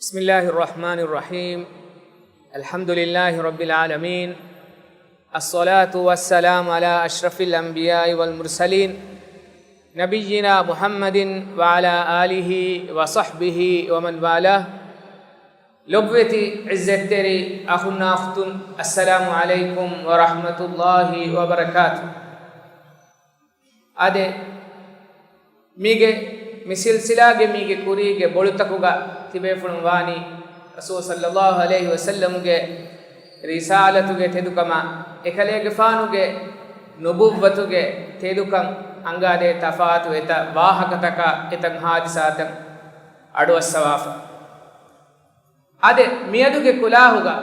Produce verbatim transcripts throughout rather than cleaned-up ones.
بسم الله الرحمن الرحيم. الحمد لله رب العالمين. الصلاة والسلام على أشرف الأنبياء والمرسلين، نبينا محمد وعلى آله وصحبه ومن والاه. ލޮބުވެތި ޢިއްޒަތްތެރި އަޚުންނާ އުޚްތުން، السلام عليكم ورحمة الله وبركاته. އާދެ، މީގެ މި ސިލްސިލާގެ މީގެ ކުރީގެ ބޮޅުތަކުގަ ތިބޭފުޅުން ވާނީ ރަސޫލު ޞައްލައްލާހު ޢަލައިހި ވަސައްލަމްގެ ރިސާލަތުގެ ތެދުކަމާ، އެކަލޭގެފާނުގެ ނުބުއްވަތުގެ ތެދުކަން އަންގާދޭ ތަފާތު އެތައް ވާހަކަތަކާ އެތައް ހާދިސާތައް އަޑުއައްސަވާފަ. އާދެ، މިއަދުގެ ކުލާހުގަ،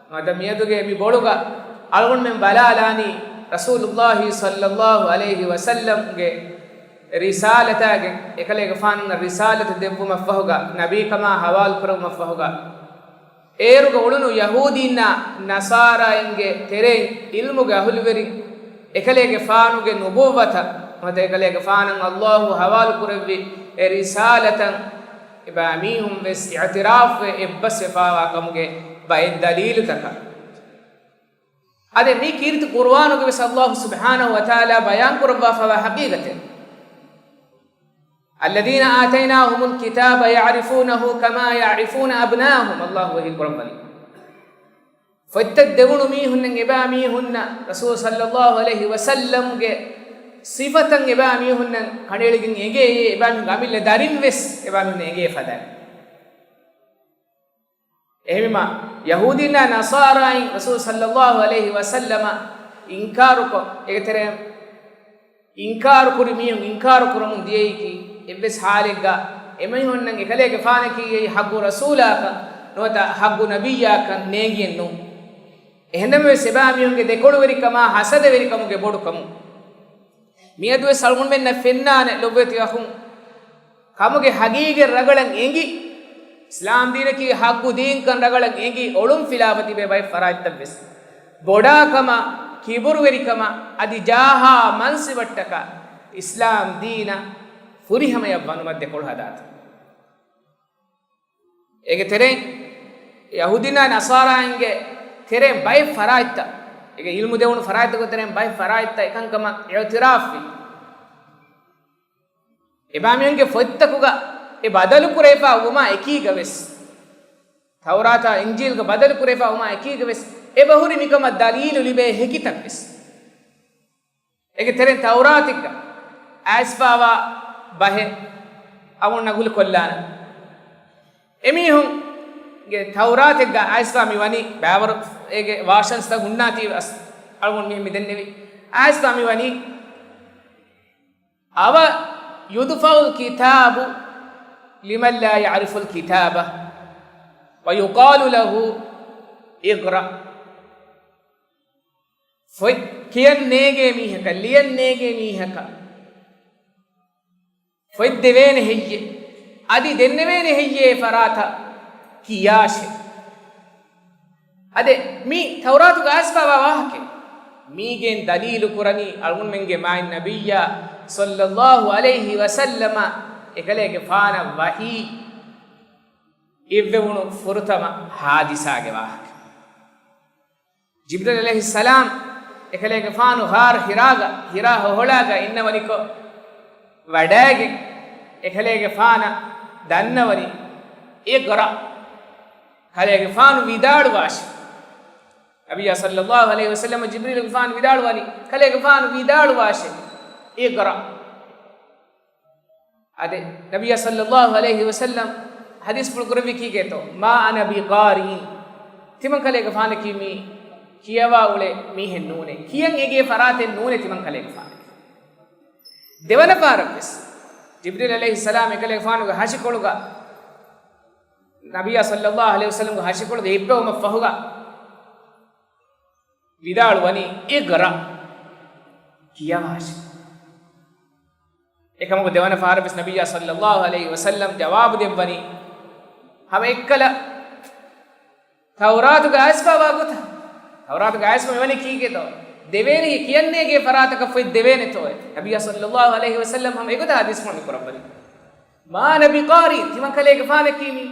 ނުވަތަ މިއަދުގެ މި ބޮޅުގަ އަޅުގަނޑުމެން ބަލާލާނީ، ރަސޫލުއްލާހި ޞައްލައްލާހު ޢަލައިހި ވަސައްލަމްގެ ރިސާލަތާގެ، އެކަލޭގެފާނަށް ރިސާލަތު ދެއްވުމަށްފަހުގަ، ނަބީކަމާ ހަވާލު ކުރެއްވުމަށްފަހުގަ، އޭރުގަ އުޅުނު ޔަހޫދީންނާ ނަޞާރާއިންގެ ތެރެއިން ޢިލްމުގެ އަހުލުވެރިން އެކަލޭގެފާނުގެ ނުބުއްވަތަށް ނުވަތަ އެކަލޭގެފާނަށް އައްލާހު ހަވާލު ކުރެއްވި އެ ރިސާލަތަށް އެބައިމީހުން ވެސް އިޢުތިރާފްވެ އެއްބަސްވެފާވާ ކަމުގެ ބައެއް ދަލީލުތަކަށް. އާދެ، މީ ކީރިތި ޤުރުއާނުގެ ވެސް އައްލާހު ސުބްޙާނަހު ވަތަޢާލާ ބަޔާން ކުރައްވާފަވާ ޙަޤީޤަތެއް. الذين آتيناهم الكتاب يعرفونه كما يعرفون أبناءهم، އައްލާހު ވަޙީ ކުރައްވަނީ. ފޮތްތައް ދެވުނު މީހުންނަށް އެބައިމީހުންނަށް ރަސޫލު ޞައްލައްލާހު ޢަލައިހި ވަސައްލަމްގެ ސިފަތައް އެބައިމީހުންނަށް ކަނޑައެޅިގެން އެނގޭ، އެބައިމީހުންގެ އަމިއްލަ ދަރިން ވެސް އެބައިމީހުންނަށް އެނގޭ ފަދައިން. އެހެންވީމާ، ޔަހޫދީންނާ ނަޞާރާއިން ރަސޫލު ޞައްލައްލާހު ޢަލައިހި ވަސައްލަމަށް އިންކާރުކޮށް، އޭގެ ތެރެއިން އިންކާރު ކުރި މީހުން އިންކާރު ކުރަމުން ދިޔައީކީ، އެއްވެސް ޙާލެއްގަ އެމީހުންނަށް އެކަލޭގެފާނަކީ އެއީ ޙައްޤު ރަސޫލާކަން ނުވަތަ ޙައްޤު ނަބިއްޔާކަން ނޭނގިއެއް ނޫން. އެހެންނަމަވެސް އެބައިމީހުންގެ ދެކޮޅުވެރިކަމާ ޙަސަދަވެރިކަމުގެ ބޮޑުކަމުން. މިއަދުވެސް އަޅުގަނޑުމެންނަށް ފެންނާނެ ލޮބުވެތި އަޚުން، ކަމުގެ ޙަޤީޤަތް ރަނގަޅަށް އެނގި، އިސްލާމް ދީނަކީ ޙައްޤު ދީންކަން ރަނގަޅަށް އެނގި އޮޅުން ފިލާފަ ތިބޭ ބައެއް ފަރާތްތައްވެސް ބޮޑާކަމާ، ކިބުރުވެރިކަމާ، އަދި ޖާހާ މަންސިބަށްޓަކާ އިސްލާމް ދީނަށް ފުރިހަމަޔަށް ވަނުމަށް ދެކޮޅު ހަދާތީ. އޭގެ ތެރެއިން ޔަހޫދީންނާ ނަޞާރާއިންގެ ތެރެއިން ބައެއް ފަރާތްތައް، އޭގެ ޢިލްމު ދެވުނު ފަރާތްތަކުގެ ތެރެއިން ބައެއް ފަރާތްތައް އެކަންކަމަށް އިޢުތިރާފްވި. އެބައިމީހުންގެ ފޮތްތަކުގަ އެ ބަދަލު ކުރެވިފަ ވުމާ އެކީގަ ވެސް، ތައުރާތާ އިންޖީލްގަ ބަދަލު ކުރެވިފަ ވުމާ އެކީގަ ވެސް، އެބަހުރި މިކަމަށް ދަލީލު ލިބޭ ހެކިތައް ވެސް. އޭގެ ތެރެއިން ތައުރާތެއްގަ އައިސްފާވާ ބަހެއް އަޅުގަނޑު ނަގުލު ކޮށްލާނަން. އެމީހުންގެ ތައުރާތެއްގަ އައިސްފާ މި ވަނީ، ބާވަރު އޭގެ ވާޝަންސްތައް ހުންނާތީ ވެސް އަޅުގަނޑު މި މި ދެންނެވި. އައިސްފާ މި ވަނީ، أو يدفع الكتاب لمن لا يعرف الكتابة ويقال له اقرأ. ފޮތް ކިޔަން ނޭގޭ މީހަކަށް، ލިޔަން ނޭގޭ މީހަކަށް ފޮތް ދެވޭނެ ހެއްޔޭ؟ އަދި ދެންނެވޭނެ ހެއްޔޭ ފަރާތަށް ކިޔާށޭ؟ އާދެ، މީ ތައުރާތުގަ އައިސްފާވާ ވާހަކައެއް. މީގެން ދަލީލު ކުރަނީ އަޅުގަނޑުމެންގެ މާތް ނަބިއްޔާ ޞައްލައްލާހު ޢަލައިހި ވަސައްލަމަ އެކަލޭގެފާނަށް ވަޙީ އިއްވެވުނު ފުރަތަމަ ހާދިސާގެ ވާހަކަ. ޖިބްރީލް ޢަލައިހިއްސަލާމް އެކަލޭގެފާނު ޣާރު ޙިރާގަ، ޙިރާ ހޮހޮޅާގަ އިންނަވަނިކޮށް ވަޑައިގެން، އެކަލޭގެފާނަށް ދަންނަވަނީ، اقرأ، ކަލޭގެފާނު ވިދާޅުވާށޭ. ނަބިއްޔާ ޞައްލައްލާހު ޢަލައިހި ވަސައްލަމަ ޖިބްރީލުގެފާނު ވިދާޅުވަނީ، ކަލޭގެފާނު ވިދާޅުވާށޭ، اقرأ. އާދެ، ނަބިއްޔާ ޞައްލައްލާހު ޢަލައިހި ވަސައްލަމް ޙަދީޘްފުޅު ކުރެއްވީ ކީކޭތޯ؟ ما أنا بقارئ. ތިމަން ކަލޭގެފާނަކީ މީ ކިޔަވާ އުޅޭ މީހެއް ނޫނޭ. ކިޔަން އެނގޭ ފަރާތެއް ނޫނޭ ތިމަން ކަލޭގެފާނަކީ. ދެވަނަ ފަހަރަށްވެސް ޖިބްރީލް ޢަލައިހިއްސަލާމް އެކަލޭގެފާނުގެ ހަށިކޮޅުގަ ނަބިއްޔާ ޞައްލައްލާހު ޢަލައިހި ވަސައްލަމްގެ ހަށިކޮޅުގަ ހިއްޕެވުމަށްފަހުގަ ވިދާޅުވަނީ، اقرأ، ކިޔަވާށޭ. އެކަމަކު ދެވަނަ ފަހަރަށްވެސް ނަބިއްޔާ ޞައްލައްލާހު ޢަލައިހި ވަސައްލަމް ޖަވާބު ދެއްވަނީ، ހަމަ އެއްކަލަ ތައުރާތުގަ އައިސްފާވާ ގޮތަށް. ތައުރާތުގަ އައިސްފާ މިވަނީ ކީކޭތޯ؟ ދެވޭނީ ކިޔަން ނޭގޭ ފަރާތަކަށް ފޮތް ދެވޭނެތޯއޭ. ނަބިއްޔާ ޞައްލައްލާހު ޢަލައިހި ވަސައްލަމް ހަމަ އެގޮތަށް ޙަދީޘްފުޅު މި ކުރައްވަނީ. ما أنا بقارئ، ތިމަން ކަލޭގެފާނަކީ މީ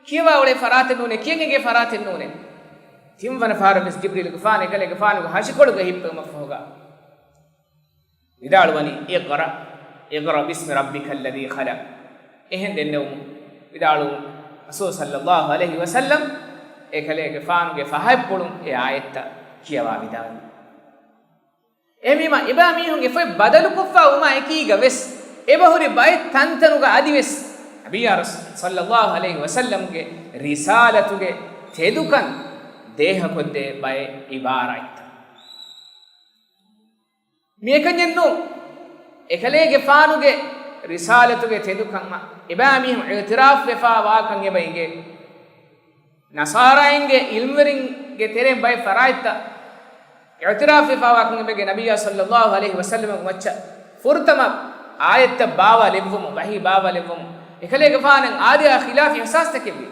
ކިޔަވާ އުޅޭ ފަރާތެއް ނޫނޭ، ކިޔަން އެނގޭ ފަރާތެއް ނޫނޭ. ތިންވަނަ ފަހަރަށް ވެސް ޖިބްރީލުގެފާނު އެކަލޭގެފާނުގެ ހަށިކޮޅުގަ ހިއްޕެވުމަށްފަހުގަ ވިދާޅުވަނީ، "اقرأ، اقرأ باسم ربك الذي خلق." އެހެން ދެންނެވުމުން ވިދާޅުވުން، ރަސޫލު ޞައްލައްލާހު ޢަލައިހި ވަސައްލަމް އެކަލޭގެފާނުގެ ފަހަތްޕުޅުން އެ އާޔަތްތައް ކިޔަވާ ވިދާޅުވި. އެހެންވީމަ، އެބައިމީހުންގެ ފޮތް ބަދަލުކޮށްފަ ވުމާ އެކީގަ ވެސް، އެބަހުރި ބައެއް ތަންތަނުގަ އަދިވެސް ނަބިއްޔާ ރަސޫލު ޞައްލައްލާހު ޢަލައިހި ވަސައްލަމްގެ ރިސާލަތުގެ ތެދުކަން ދޭހަކޮށްދޭ ބައެއް ޢިބާރާތްތައް. މިއެކަންޏެއްނޫން، އެކަލޭގެފާނުގެ ރިސާލަތުގެ ތެދުކަމަށް އެބައިމީހުން އިޢުތިރާފްވެފާ ވާކަން އެބަ އެނގޭ. ނަޞާރާއިންގެ ޢިލްމުވެރިންގެ ތެރެއިން ބައެއް ފަރާތްތައް އިޢުތިރާފްވެފާވާކަން އެބަ އެނގޭ ނަބިއްޔާ ޞައްލައްލާހު ޢަލައިހި ވަސައްލަމަގެ މައްޗަށް ފުރަތަމަ އާޔަތްތައް ބާވާލެއްވުމުން، ވަޙީ ބާވާލެއްވުމުން، އެކަލޭގެފާނަށް އާދަޔާ ޚިލާފު އިޙްސާސްތަކެއްވި.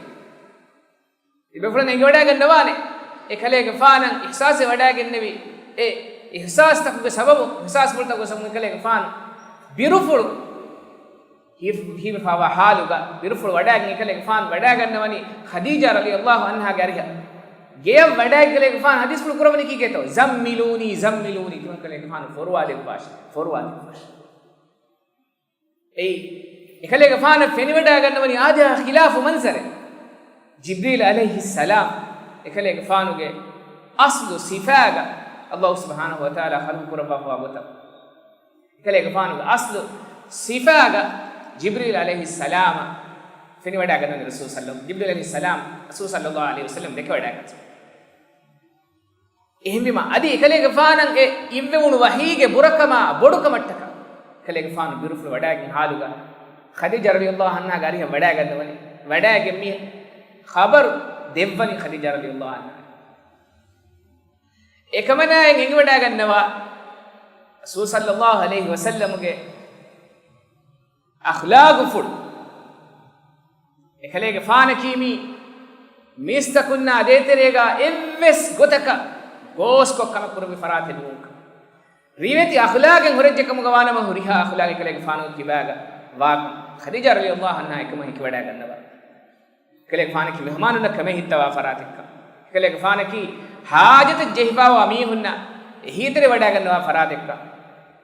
ތިބޭފުޅުން އެނގިވަޑައިގަންނަވާނެ، އެކަލޭގެފާނަށް އިޙްސާސެއް ވަޑައިގެންނެވި، އެ އިޙްސާސްތަކުގެ ސަބަބު، އިޙްސާސްފުޅުތަކުގެ ސަބަބުން އެކަލޭގެފާނު ބިރުފުޅު ހީ-، ހީވެފާވާ ޙާލުގަ ބިރުފުޅު ވަޑައިގެން އެކަލޭގެފާނު ވަޑައިގަންނަވަނީ ޚަދީޖާ ރަޟިޔައްލާހު ޢަންހާގެ އަރިހަށް. ގެޔަށް ވަޑައިގެން އެކަލޭގެފާނު ޙަދީޘްފުޅު ކުރައްވަނީ ކީކޭތޯ؟ "زملوني، زملوني"، ތިމަންކަލޭގެފާނު ފޮރުވާލެއްވާށޭ، ފޮރުވާލެއްވާށޭ. އެއީ، އެކަލޭގެފާނަށް ފެނިވަޑައިގަންނަވަނީ އާދަޔާ ޚިލާފު މަންޒަރެއް. ޖިބްރީލް ޢަލައިހިއްސަލާމް އެކަލޭގެފާނުގެ އަޞްލު ސިފާގަ ﷲ ސުބްޙާނަހު ވަތަޢާލާ ޚަލްޤު ކުރައްވާފަވާ ގޮތަށް، އެކަލޭގެފާނުގެ އަޞްލު ސިފާގަ ޖިބްރީލް ޢަލައިހިއްސަލާމަށް ފެނިވަޑައިގަންނަވަނީ ރަސޫލު ޞައްލަ-، ޖިބްރީލް ޢަލައިހިއްސަލާމް ރަސޫލު ޞައްލައްލާހު ޢަލައިހި ވަސައްލަމް ދެކެވަޑައިގަތު. އެހެންވީމަ، އަދި އެކަލޭގެފާނަށް އެ އިއްވެވުނު ވަޙީގެ ބުރަކަމާ ބޮޑުކަމަށްޓަކާ، އެކަލޭގެފާނު ބިރުފުޅު ވަޑައިގެން ޙާލުގަ، ޚަދީޖާ ރަޟިޔައްލާހު ޢަންހާގެ އަރިހަށް ވަޑައިގަންނަވަނީ. ވަޑައިގެން މި ޚަބަރު ދެއްވަނީ ޚަދީޖާ ރަޟިޔައްލާހު ޢަންހާ. އެކަމަނާއެއް އެނގިވަޑައިގަންނަވާ، ރަސޫލު ޞައްލައްލާހު ޢަލައިހި ވަސައްލަމުގެ އަޚްލާގުފުޅު. އެކަލޭގެފާނަކީ މީ މީސްތަކުންނާ ދޭތެރޭގަ އެއްވެސް ގޮތަކަށް ގޯސްކޮށް ކަމެއް ކުރެއްވި ފަރާތެއް ނޫންކަން. ރިވެތި އަޚްލާގެއް ހުރެއްޖެ ކަމުގަ ވާނަމަ، ހުރިހާ އަޚްލާގެއް އެކަލޭގެފާނުގެ ކިބާގަ ވާކަން ޚަދީޖާ ރަޟިޔައްލާހު ޢަންހާ އެކަމަށް ހެކިވަޑައިގަންނަވާ. އެކަލޭގެފާނަކީ މެހުމާނުންނަށް ކަމެއް ހިއްތަވާ ފަރާތެއްކަން. އެކަލޭގެފާނަކީ ޙާޖަތަށް ޖެހިފައިވާ މީހުންނަށް އެހީތެރިވަޑައިގަންނަވާ ފަރާތެއްކަން.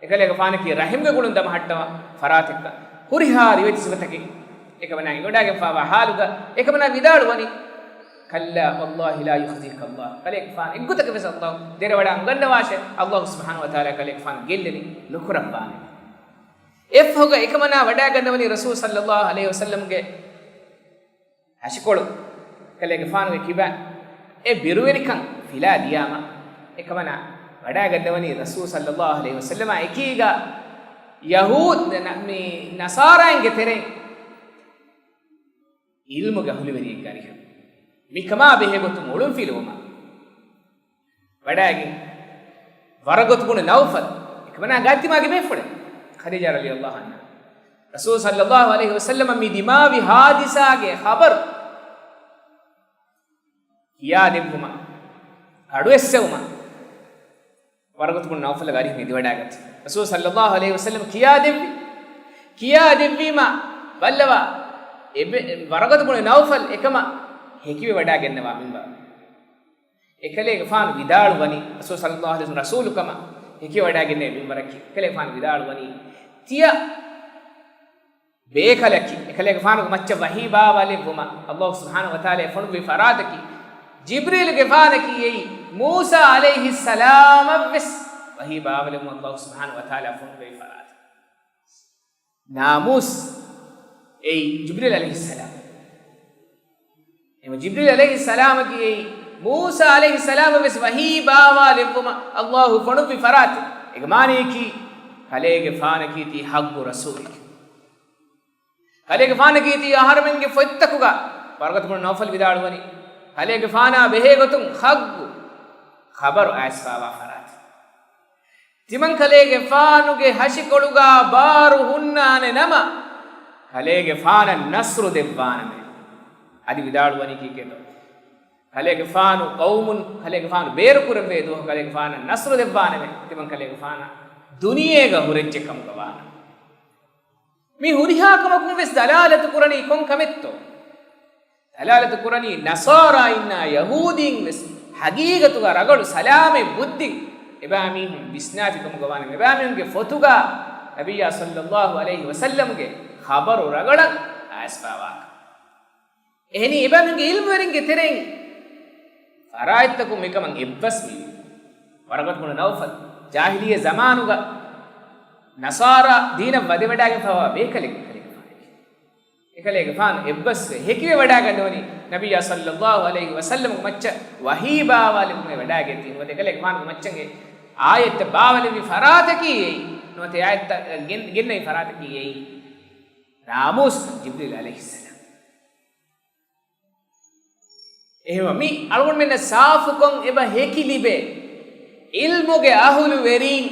އެކަލޭގެފާނަކީ ރަޙިމްގެ ގުޅުން ދަމަހައްޓަވާ ފަރާތެއްކަން. ހުރިހާ ރިވެތި ސިފަތަކެއް އެކަމަނާ އެނގިވަޑައިގެންފައިވާ ޙާލުގަ އެކަމަނާ ވިދާޅުވަނީ، "كلا والله لا يخزيك الله." ކަލޭގެފާނު އެއްގޮތަކަށް ވެސް ﷲ ދެރަވަޑައި ނުގަންނަވާށޭ. ﷲ ސުބްޙާނަހު ވަތަޢާލާ ކަލޭގެފާނު ގެއްލެނީ ނުކުރައްވާނެ. އެއަށްފަހުގަ އެކަމަނާ ވަޑައިގަންނަވަނީ ރަސޫލު ޞައްލައްލާހު ޢަލައިހި ވަސައްލަމްގެ ހަށިކޮޅު ކަލޭގެފާނުގެ ކިބައިން އެ ބިރުވެރިކަން ފިލާ ދިޔާމަ، އެކަމަނާ ވަޑައިގަންނަވަނީ ރަސޫލު ޞައްލައްލާހު ޢަލައިހި ވަސައްލަމާ އެކީގަ ޔަހޫދް ނަ-، މި ނަޞާރާއިންގެ ތެރެއިން ޢިލްމުގެ އަހުލުވެރިއެއްގެ އަރިހަށް މިކަމާ ބެހޭ ގޮތުން އޮޅުންފިލުވުމަށް ވަޑައިގެން، ވަރަގަތު ބުނު ނައުފަލް، އެކަމަނާ ގާތްތިމާގެ ބޭފުޅެއް، ޚަދީޖާ ރަޟިޔައްލާހު ޢަންހާ، ރަސޫލު ޞައްލައްލާހު ޢަލައިހި ވަސައްލަމަށް މި ދިމާވި ޙާދިސާގެ ޚަބަރު ކިޔާދެއްވުމަށް، އަޑުއެއްސެވުމަށް، ވަރަގަތު ބުނު ނައުފަލް އަރިހަށް އެދިވަޑައިގަތީ. ރަސޫލު ޞައްލައްލާހު ޢަލައިހި ވަސައްލަމަ ކިޔާދެއްވި، ކިޔާދެއްވީމަ ބައްލަވާ، އެބެ-، ވަރަގަތު ބުނު ނައުފަލް އެކަމަށް ހެކިވެވަޑައިގެންނަވާ މިންވަރު. އެކަލޭގެފާނު ވިދާޅުވަނީ، ރަސޫލު ޞައްލައްލާހު ޢަލައިހި ވަސައްލަމަ ރަސޫލުކަމަށް ހެކިވެވަޑައިގެންނެވި މިންވަރަކީ، އެކަލޭގެފާނު ވިދާޅުވަނީ، ތިޔަ ބޭކަލަކީ، އެކަލޭގެފާނުގެ މައްޗަށް ވަޙީ ބާވާލެއްވުމަށް ﷲ ސުބްޙާނަހު ވަތަޢާލާ ފޮނުއްވި ފަރާތަކީ، ޖިބްރީލުގެފާނަކީ އެއީ، މޫސާ ޢަލައިހިއްސަލާމަށް ވެސް ވަޙީ ބާވާލެއްވުމަށް ﷲ ސުބްޙާނަހު ވަތަޢާލާ ފޮނުއްވި ފަރާތެއް. ނާމޫސް އެއީ ޖިބްރީލް ޢަލައިހިއްސަލާމް. އެމަ ޖިބްރީލް ޢަލައިހިއްސަލާމަކީ އެއީ، މޫސާ ޢަލައިހިއްސަލާމަށް ވެސް ވަޙީ ބާވާލެއްވުމަށް ﷲ ފޮނުއްވި ފަރާތެއް. އޭގެ މާނަޔަކީ، ކަލޭގެފާނަކީ ތީ ޙައްޤު ރަސޫލެކޭ. ކަލޭގެފާނަކީ ތީ އަހަރެމެންގެ ފޮތްތަކުގަ، ވަރަގަތު ބުނު ނައުފަލް ވިދާޅުވަނީ، ކަލޭގެފާނާ ބެހޭގޮތުން ޙައްޤު ޚަބަރު އައިސްފާވާ ފަރާތެއް. ތިމަންކަލޭގެފާނުގެ ހަށިކޮޅުގަ ބާރު ހުންނާނެ ނަމަ، ކަލޭގެފާނަށް ނަޞްރު ދެއްވާނަމޭ. އަދި ވިދާޅުވަނީ ކީކޭތޯ؟ ކަލޭގެފާނު ޤައުމުން، ކަލޭގެފާނު ބޭރުކުރެއްވޭ ދުވަހު ކަލޭގެފާނަށް ނަޞްރު ދެއްވާނަމޭ. ތިމަންކަލޭގެފާނަށް ދުނިޔޭގަ ހުރެއްޖެ ކަމުގަ ވާނަމޭ. މި ހުރިހާ ކަމަކުން ވެސް ދަލާލަތު ކުރަނީ ކޮން ކަމެއްތޯ؟ ދަލާލަތު ކުރަނީ ނަޞާރާއިންނާ ޔަހޫދީން ވެސް ޙަޤީޤަތުގަ ރަގަޅު ސަލާމަތް ބުއްދި އެބައިމީހުން ވިސްނާތި ކަމުގަ ވާނަމަ، އެބައިމީހުންގެ ފޮތުގަ ނަބިއްޔާ ޞައްލައްލާހު ޢަލައިހި ވަސައްލަމްގެ ޚަބަރު ރަގަޅަށް އައިސްފާވާކަން. އެހެނީ އެބައިމީހުންގެ ޢިލްމުވެރިންގެ ތެރެއިން ފަރާތްތަކުން މިކަމަށް އެއްބަސް މިވީ. ވަރަޤަތު ބުނު ނައުފަލް ޖާހިލިއްޔަ ޒަމާނުގަ ނަޞާރާ ދީނަށް ވަދެވަޑާގެންފާވާ ބޭކަލެއް ކަލޭގެފާނެކެވެ. އެކަލޭގެފާނު އެއްބަސްވެ ހެކިވެވަޑާގަންނަވަނީ ނަބިއްޔާ ޞައްލައްލާހު ޢަލައިހި ވަސައްލަމްގެ މައްޗަށް ވަޙީ ބާވާލެވުމޭ ވަޑާގެން ދިނުމަށް. އެކަލޭގެފާނުގެ މައްޗަށް އާޔަތްތައް ބާވާލެއްވި ފަރާތަކީ އެއީ. ނުވަތަ އާޔަތްތައް ގެން-، ގެންނެވި ފަރާތަކީ އެއީ. ނާމޫސް ޖިބްރީލް ޢަލައިހިއްސަލާމް. އެހެންވެ، މި އަޅުގަނޑުމެންނަށް ސާފުކޮށް އެބަ ހެކި ލިބޭ ޢިލްމުގެ އަހުލުވެރީން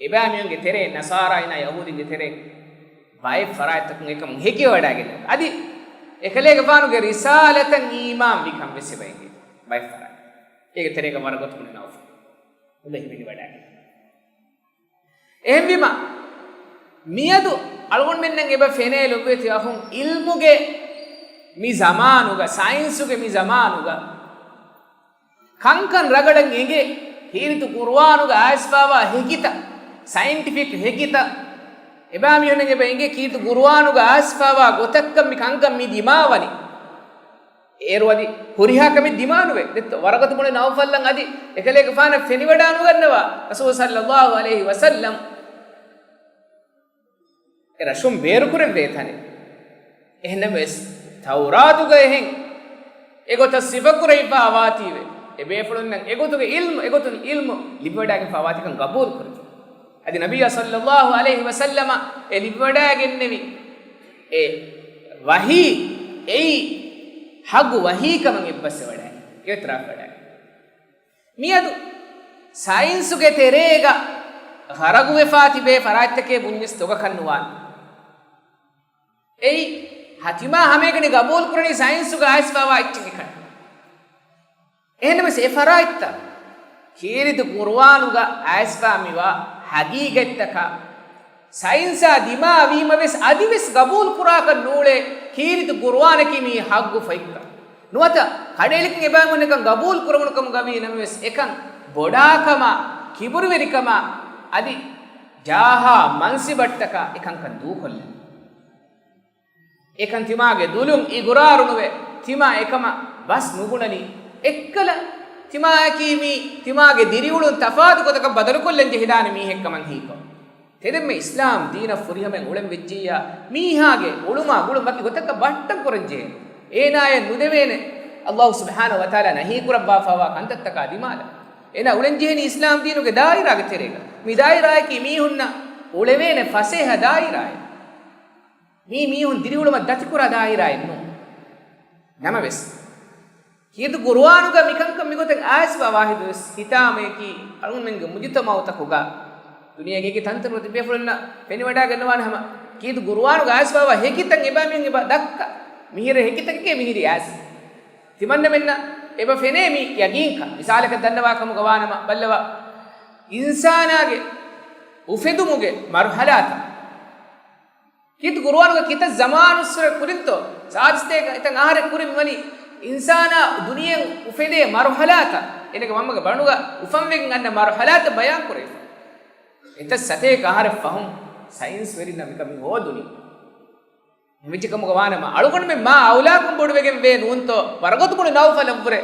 އެބައިމީހުންގެ ތެރެއިން، ނަޞާރާއިންނާ ޔަހޫދީންގެ ތެރެއިން ބައެއް ފަރާތްތަކުން އެކަމުން ހެކިވެވަޑާގެން، އަދި އެކަލޭގެފާނުގެ ރިސާލަތަށް އީމާން ވިކަން ވެސް އެބަ އެނގޭ ބައެއް ފަރާތް. އޭގެ ތެރޭގަ ވަރަޤަތު ބުނު ނައުފަލް އެބަ ހިމެނިވަޑާގެން. އެހެންވީމަ، މިއަދު އަޅުގަނޑުމެންނަށް އެބަ ފެނޭ ލޮބުވެތި އަޚުން، ޢިލްމުގެ މި ޒަމާނުގަ، ސައިންސުގެ މި ޒަމާނުގަ، ކަންކަން ރަގަޅަށް އެނގޭ، ކީރިތި ޤުރުއާނުގަ އައިސްފާވާ ހެކިތައް، ސައިންޓިފިކް ހެކިތައް، އެބައިމީހުންނަށް އެބަ އެނގޭ، ކީރިތި ޤުރުއާނުގަ އައިސްފާވާ ގޮތަށްކަން މި ކަންކަން މި ދިމާވަނީ. އޭރު އަދި ހުރިހާ ކަމެއް ދިމާނުވޭ. ދެއްތޯ، ވަރަޤަތު ބުނު ނައުފަލްއަށް އަދި އެކަލޭގެފާނަށް ފެނިވަޑާނުގަންނަވާ، ރަސޫލު ޞައްލައްލާހު ޢަލައިހި ވަސައްލަމް އެ ރަށުން ބޭރުކުރެއްވޭ ތަނެއް. އެހެންނަމަވެސް، ތައުރާތުގަ އެހެން އެގޮތަށް ސިފަކުރެވިފާ ވާތީވެ، އެ ބޭފުޅުންނަށް އެގޮތުގެ ޢިލްމު، އެގޮތުން ޢިލްމު ލިބިވަޑާގެންފާ ވާތިކަން ގަބޫލު ކުރެވި. އަދި ނަބިއްޔާ ޞައްލައްލާހު ޢަލައިހި ވަސައްލަމަ އެ ލިބިވަޑާގެންނެވި އެ ވަޙީ އެއީ ޙައްޤު ވަޙީ ކަމަށް އެއްބަސްވެވަޑައި، އިޢުތިރާފް ވެވަޑައި. މިއަދު ސައިންސުގެ ތެރޭގަ ޣަރަގުވެފާ ތިބޭ ފަރާތްތަކެއް ބުންޏަސް ދޮގަކަށް ނުވާނެ. އެއީ، ހަތިމާ ހަމައެކަނި ގަބޫލު ކުރަނީ ސައިންސުގަ އައިސްފާވާ އެއްޗެއް އެކަނި. އެހެންނަމަވެސް އެ ފަރާތްތައް ކީރިތި ޤުރުއާނުގަ އައިސްފާ މިވާ ހަގީގަތްތަކާ ސައިންސާ ދިމާވީމަވެސް އަދިވެސް ގަބޫލު ކުރާކަށް ނޫޅޭ، ކީރިތި ޤުރުއާނަކީ މީ ޙައްޤު ފޮތްކަން. ނުވަތަ ކަޑައެޅިކަން އެބައިމީހުންނަކަށް ގަބޫލު ކުރެވުނު ކަމުގަވީ ނަމަވެސް، އެކަން ބޮޑާކަމާ، ކިބުރުވެރިކަމާ، އަދި ޖާހާ މަންސިބަށްޓަކާ އެކަންކަން ދޫކޮށްލަން. އެކަން ތިމާގެ ދުލުން އިގުރާރުނުވެ، ތިމާ އެކަމަށް ބަސް ނުބުނަނީ. އެއްކަލަ، ތިމާއަކީ މީ ތިމާގެ ދިރިއުޅުން ތަފާތު ގޮތަކަށް ބަދަލުކޮށްލަން ޖެހިދާނެ މީހެއްކަމަށް ހީކޮށް. ތެދެއްމެ އިސްލާމް ދީނަށް ފުރިހަމައިން އުޅެން ވެއްޖިއްޔާ، މީހާގެ އުޅުމާ ގުޅުން ވަކި ގޮތަކަށް ބަހައްޓަން ކުރަން ޖެހޭނެ. އޭނާއަށް ނުދެވޭނެ ﷲ ސުބްޙާނަހޫ ވަތަޢާލާ ނަހީކުރައްވާފައިވާ ކަންތައްތަކާ ދިމާލަށް. އޭނާ އުޅެން ޖެހޭނީ އިސްލާމް ދީނުގެ ދާއިރާގެ ތެރޭގަ. މި ދާއިރާއަކީ މީހުންނަށް އުޅެވޭނެ ފަސޭހަ ދާއިރާއެއް. މީ މީހުން ދިރިއުޅުމަށް ދަތިކުރާ ދާއިރާއެއް ނޫން. ނަމަވެސް، ކީރިތި ޤުރުއާނުގަ މިކަންކަން މިގޮތަށް އައިސްފާ ވާހިދުވެސް ހިތާމަޔަކީ އަޅުގަނޑުމެންގެ މުޖުތަމަޢުތަކުގަ ދުނިޔޭގެ އެކި ތަންތަނުގަ ތިބޭފުޅުންނަށް ފެނިވަޑައިގަންނަވާނެ ހަމަ ކީރިތި ޤުރުއާނުގަ އައިސްފާވާ ހެކިތައް އެބައިމީހުން އެބަ ދައްކާ. މިހިރަ ހެކިތަކެކޭ މިހިރީ އައިސް. ތިމަންނަމެންނަށް އެބަ ފެނޭ މި ޔަގީންކަން. މިސާލަކަށް ދަންނަވާ ކަމުގަ ވާނަމަ ބައްލަވާ، އިންސާނާގެ އުފެދުމުގެ މަރުޙަލާތައް ކީރިތި ޤުރުއާނުގަ ކިތައް ޒަމާނުއްސުރެ ކުރިންތޯ؟ ސާދިސްތޭކަ އެތައް އަހަރެއް ކުރިން ވަނީ އިންސާނާ ދުނިޔެއަށް އުފެދޭ މަރުޙަލާތައް، އޭނަގެ މަންމަގެ ބަނޑުގަ އުފަންވެގެން އަންނަ މަރުޙަލާތައް ބަޔާން ކުރެވިފަ. އެތައް ސަތޭކަ އަހަރެއް ފަހުން ސައިންސް ވެރިންނަށް މިކަން މި ހޯދުނީ. އެހެންވެއްޖެ ކަމުގަ ވާނަމަ، އަޅުގަނޑުމެން މާ އައުލާކުން ބޮޑުވެގެން ވޭ ނޫންތޯ؟ ވަރަޤަތު ބުނު ނައުފަލަށްވުރެ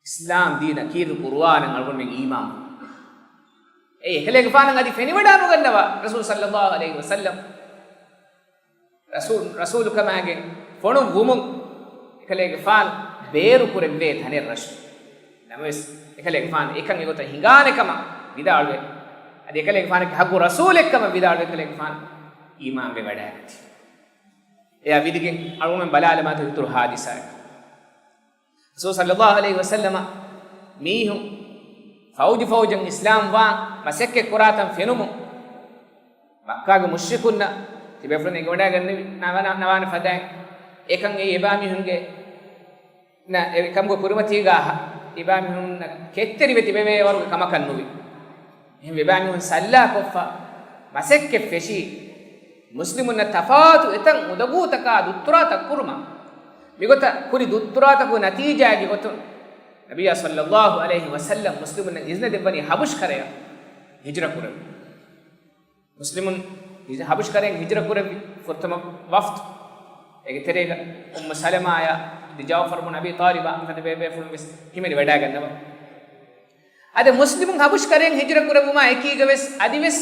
އިސްލާމް ދީނަށް ކީރިތި ޤުރުއާނަށް އަޅުގަނޑުމެން އީމާން. އެ އެކަލޭގެފާނަށް އަދި ފެނިވަޑާނުގަންނަވާ ރަސޫލު ޞައްލައްލާހު ޢަލައިހި ވަސައްލަމް. ރަސޫލު، ރަސޫލުކަމާގެން ފޮނުއްވުމުން އެކަލޭގެފާނު ބޭރުކުރެއްވޭ ތަނެއް ރަށު. ނަމަވެސް، އެކަލޭގެފާނު އެކަން އެގޮތަށް ހިނގާނެ ކަމަށް ވިދާޅުވެ، އަދި އެކަލޭގެފާނަކީ ޙައްޤު ރަސޫލެއް ކަމަށް ވިދާޅުވެ، އެކަލޭގެފާނު އީމާންވެ ވަޑައިގަތީ. އެއާ ވިދިގެން އަޅުގަނޑުމެން ބަލާލަމާތު އިތުރު ޙާދިސާއެއް. ރަސޫލު ޞައްލައްލާހު ޢަލައިހި ވަސައްލަމަށް މީހުން ފައުޖު ފައުޖަށް އިސްލާމްވާން މަސައްކަތް ކުރާތަން ފެނުމުން، މައްކާގެ މުޝްރިކުންނަށް ތިބޭފުޅުން އެނގިވަޑައިގަންނެވި ނަވާ-، ނަވާނެ ފަދައިން، އެކަން އެއީ އެބާމީހުންގެ ނަ-، އެ ކަމުގެ ކުރިމަތީގަ އެބާމީހުންނަށް ކެތްތެރިވެ ތިބެވޭ ވަރުގެ ކަމަކަށް ނުވި. އެހެން އެބާމީހުން ސައްލާކޮށްފަ މަސައްކަތް ފެށީ، މުސްލިމުންނަށް ތަފާތު އެތައް އުނދަގޫތަކާ ދުއްތުރާތައް ކުރުމަށް މިގޮތަށް ކުރި ދުއްތުރާތަކުގެ ނަތީޖާގެ ގޮތުން ނަބިއްޔާ ޞައްލައްލާހު ޢަލައިހި ވަސައްލަމް މުސްލިމުންނަށް އިޒްނަ ދެއްވަނީ ޙަބަޝް ކަރަޔަށް ހިޖުރަ ކުރެވުން. މުސްލިމުން ހިޖް-، ޙަބަޝް ކަރައިން ހިޖުރަ ކުރެއްވި ފުރަތަމަ ވަފްދު. އޭގެ ތެރޭގަ އުއްމު ސަލަމާޔާ ދި ޖަޢުފަރު ބުން އަބީ ޠާލިބާ މިފަދަ ބޭބޭފުޅުން ވެސް ހިމެނި ވަޑައިގަންނަވާ. އަދި މުސްލިމުން ޙަބަޝް ކަރައިން ހިޖުރަ ކުރެއްވުމާ އެކީގަ ވެސް އަދި ވެސް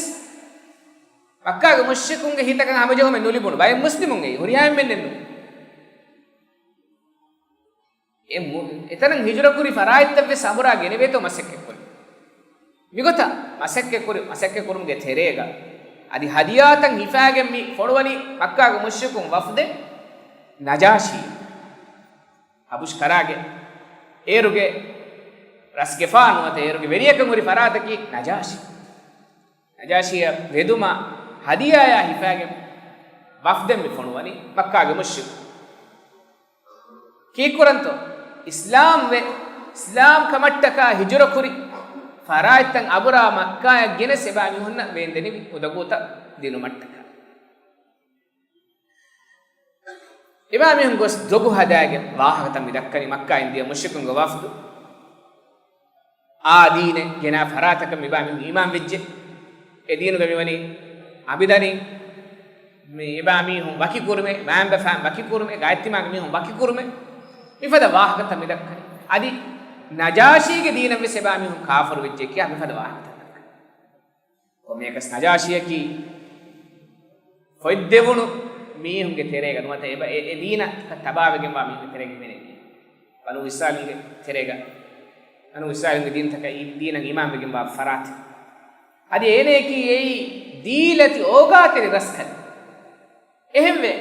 މައްކާގެ މުޝްރިކުންގެ ހިތަކަށް ހަމަޖެހުމެއް ނުލިބުނު. ބައެއް މުސްލިމުން އެއީ ހުރިހާ އެންމެންނެއް ނޫން. އެ މު-، އެތަނަށް ހިޖުރަ ކުރި ފަރާތްތައް ވެސް އަނބުރާ ގެނެވޭތޯ މަސައްކަތް ކުރި. މިގޮތަށް މަސައްކަތް ކުރި، މަސައްކަތް ކުރުމުގެ ތެރޭގަ އަދި ހަދިޔާތައް ހިފާގެން މި ފޮނުވަނީ މައްކާގެ މުޝްރިކުން ވަފްދެއް ނަޖާޝީ. ޙަބަޝް ކަރާގެ އޭރުގެ ރަސްގެފާނު ނުވަތަ އޭރުގެ ވެރިޔަކަށް ހުރި ފަރާތަކީ ނަޖާޝީ. ނަޖާޝީއަށް ވެދުމަށް ހަދިޔާޔާ ހިފާގެން ވަފްދެއް މި ފޮނުވަނީ މައްކާގެ މުޝްރިކުން. ކީއްކުރަންތޯ؟ އިސްލާމްވެ، އިސްލާމް ކަމަށްޓަކާ ހިޖުރަކުރި ފަރާތްތައް އަނބުރާ މައްކާޔަށް ގެނެސް އެބައިމީހުންނަށް ވޭންދެނިވި އުނދަގޫތައް ދިނުމަށްޓަކާ. އެބައިމީހުން ގޮސް ދޮގު ހަދާގެން ވާހަކަތައް މި ދައްކަނީ މައްކާ އިން ދިޔަ މުޝްރިކުންގެ ވަފްދު. އާ ދީނެއް ގެނާ ފަރާތަކަށް މިބާ މީހުން އީމާން ވެއްޖެ. އެ ދީނުގަ މިވަނީ އަނބިދަނީ، މި އެބާ މީހުން ވަކި ކުރުމެއް، މާނބަފާން ވަކި ކުރުމެއް، ގާތްތިމާގެ މީހުން ވަކި ކުރުމެއް، މިފަދަ ވާހަކަތައް މި ދައްކަނީ. އަދި ނަޖާޝީގެ ދީނަށް ވެސް އެބާ މީހުން ކާފަރު ވެއްޖެ ކިޔާ މިފަދަ ވާހަކަތައް ދައްކަނީ. ކޮންމެއަކަސް ނަޖާޝީއަކީ ފޮތްދެވުނު މީހުންގެ ތެރޭގަ ނުވަތަ އެބަ-، އެ، އެ ދީނަށް ތަބާވެގެންވާ މީހުންގެ ތެރޭގަ ހިމެނޭ މީހެއް. ބަނޫ އިސްރާއީލުންގެ ތެރޭގަ، ބަނޫ އިސްރާއީލުންގެ ދީންތަކަށް އީ ދީނަށް އީމާންވެގެންވާ ފަރާތެއް. އަދި އޭނަޔަކީ އެއީ ދީލަތި އޯގާތެރި ރަސްކަލެއް. އެހެންވެ،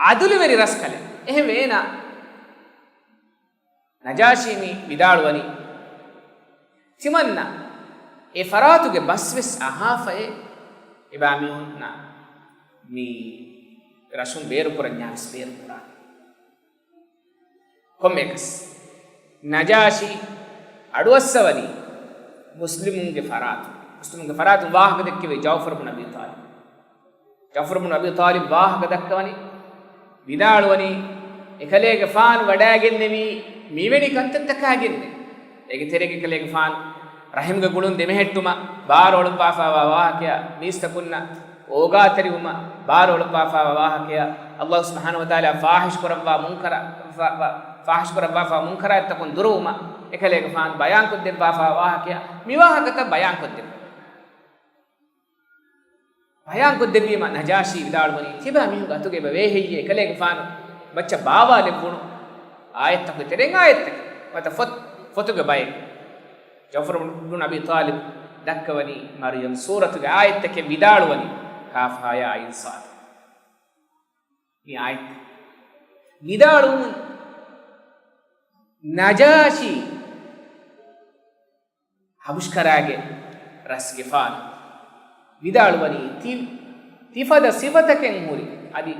އަދުލުވެރި ރަސްކަލެއް. އެހެންވެ، އޭނާ ނަޖާޝީ މި ވިދާޅުވަނީ، ތިމަންނަ އެ ފަރާތުގެ ބަސްވެސް އަހާފައޭ، އެބާ މީހުންނަށް މި ރަށުން ބޭރުކުރަންޏާވެސް ބޭރުކުރާނެ. ކޮންމެއަކަސް، ނަޖާޝީ އަޑުއައްސަވަނީ މުސްލިމުންގެ ފަރާތުން. މުސްލިމުންގެ ފަރާތުން ވާހަކަ ދެއްކެވީ ޖަޢުފަރު ބުން އަބީ ޠާލިބް. ޖަޢުފަރު ބުން އަބީ ޠާލިބް ވާހަކަ ދައްކަވަނީ، ވިދާޅުވަނީ، އެކަލޭގެފާނު ވަޑައިގެންނެވީ މިވެނި ކަންތައްތަކާގެންނޭ. އޭގެ ތެރޭގަ އެކަލޭގެފާނު ރަޙިމްގެ ގުޅުން ދެމެހެއްޓުމަށް ބާރު އޮޅުއްވާފައިވާ ވާހަކަޔާ، މީސްތަކުންނަށް އޯގާތެރިވުމަށް ބާރު އޮޅުއްވާފައިވާ ވާހަކަޔާ، ﷲ ސުބްޙާނަހޫ ވަތަޢާލާ ފާޙިޝް ކުރައްވާ މުންކަރާ، ފާ-، ފާ-، ފާޙިޝް ކުރައްވާފައިވާ މުންކަރާތްތަކުން ދުރުވުމަށް އެކަލޭގެފާނު ބަޔާންކޮށްދެއްވާފައިވާ ވާހަކަޔާ، މި ވާހަކަތައް ބަޔާންކޮށްދެއްވުން. ބަޔާންކޮށްދެއްވީމަ ނަޖާޝީ ވިދާޅުވަނީ، ތިބާ މީހުންގެ އަތުގަ އެބަ ވޭހެއްޔޭ؟ އެކަލޭގެފާނު މައްޗަށް ބާވާލެއްވުނު އާޔަތްތަކުގެ ތެރެއިން އާޔަތްތަކެއް ނުވަތަ ފޮތް، ފޮތުގެ ބައެއް. ޖަޢުފަރު ބުން އަބީ ޠާލިބް ދައްކަވަނީ މަރްޔަމް ސޫރަތުގެ އާޔަތްތަކެއް ވިދާޅުވަނީ، ކާފް ހާ ޔާ ޢައިން ޞާދު. މި އާޔަތް ވިދާޅުވުމުން ނަޖާޝީ ޙަބަޝްކަރާގެ ރަސްގެފާނު ވިދާޅުވަނީ، ތި-، ތިފަދަ ސިފަތަކެއް ހުރި، އަދި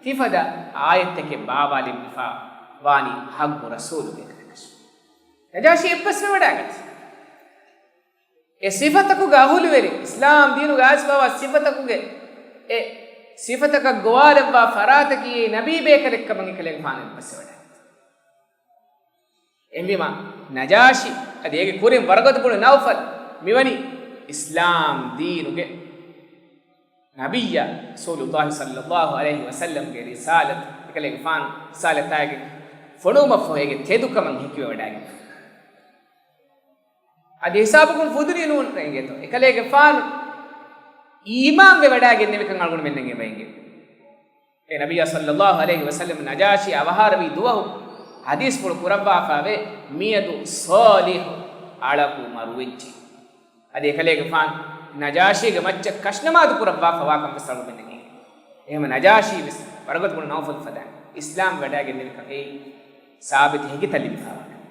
ތިފަދަ އާޔަތްތަކެއް ބާވާލެއްވިފަ ވާނީ ޙައްޤު ރަސޫލުގެ ކަންކަށް. ނަޖާޝީ އެއްބަސްވެވަޑައިގަތީ. އެ ސިފަތަކުގެ އަހުލުވެރި، އިސްލާމް ދީނުގެ އައިސްފަވާ ސިފަތަކުގެ އެ ސިފަތަކަށް ގޮވާލައްވާ ފަރާތަކީ އެ ނަބީ ބޭކަލެއްކަމަށް އެކަލޭގެފާނު އެއްބަސްވެވަޑައިގަތީ. އެހެންވީމަ، ނަޖާޝީ އަދި އޭގެ ކުރިން ވަރަޤަތު ބުނު ނައުފަލް މިވަނީ އިސްލާމް ދީނުގެ ނަބިއްޔާ ރަސޫލުﷲ ޞައްލަﷲ ޢަލައިހި ވަސައްލަމްގެ ރިސާލަތު، އެކަލޭގެފާނު ރިސާލަތާއިގެ ފޮނުވުމަށްފަހު އޭގެ ތެދުކަމަށް ހެކިވެވަޑައިގެން. އަދި ހިސާބަކުން ފުދުނީ ނޫން އެނގޭތޯ. އެކަލޭގެފާނު އީމާންވެ ވަޑައިގެންނެވިކަން އަޅުގަނޑުމެންނަށް އެބަ އެނގޭ. އެ ނަބިއްޔާ ޞައްލަﷲ ޢަލައިހި ވަސައްލަމް ނަޖާޝީ އަވަހާރަވީ ދުވަހު ޙަދީޘްފުޅު ކުރައްވާފައިވޭ، މިއަދު ޞާލިޙު އަޅަކު މަރުވެއްޖެ. އަދި އެކަލޭގެފާނު ނަޖާޝީގެ މައްޗަށް ކަށްނަމާދު ކުރައްވާފަ ވާކަން ވެސް އަޅުގަނޑުމެންނަށް އެނގޭ. އެހެންވެ ނަޖާޝީ ވެސް ވަރަޤަތު ބުނު ނައުފަލް ފަދައިން އިސްލާމް ވަޑައިގެންނެވިކަން އެއީ ސާބިތު ހެކިތައް ލިބިފައިވާ ކަމެއް.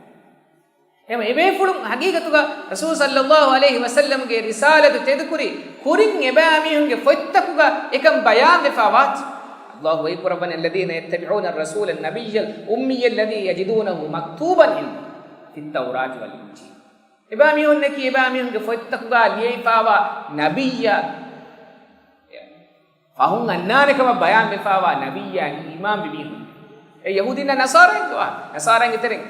އެހެންވެ އެބޭފުޅުން ހަގީގަތުގަ ރަސޫލު ޞައްލަﷲ ޢަލައިހި ވަސައްލަމްގެ ރިސާލަތު ތެދުކުރި ކުރިން އެބައިމީހުންގެ ފޮތްތަކުގަ އެކަން ބަޔާންވެފަ ވާތީ. ﷲ ވަޙީކުރައްވަނީ، الذين يتبعون الرسول النبي الأمي الذي يجدونه مكتوبا عندهم في التوراة والإنجيل. އެބައިމީހުންނަކީ އެބައިމީހުންގެ ފޮތްތަކުގަ ލިޔެވިފައިވާ ނަބިއްޔާ ފަހުން އަންނާނެ ކަމަށް ބަޔާން ވެފާވާ ނަބިއްޔާ އީމާންވި މީހުން. އެ ޔަހޫދީންނާ ނަޞާރާއިން ދުވާ. ނަޞާރާއިންގެ ތެރެއިން